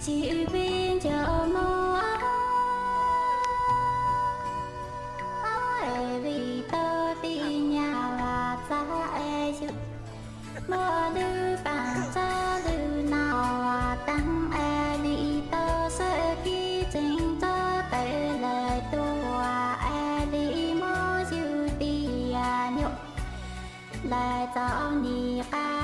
Tsis pib ncaus muag, vim tau tij nyab ua txaj es yus muaj lub paam txaj lwm no ua taag es li tau sawv kib tseem txhob tawm lawm tuaj es li muab yus tias nyuam lawm txaus nim qab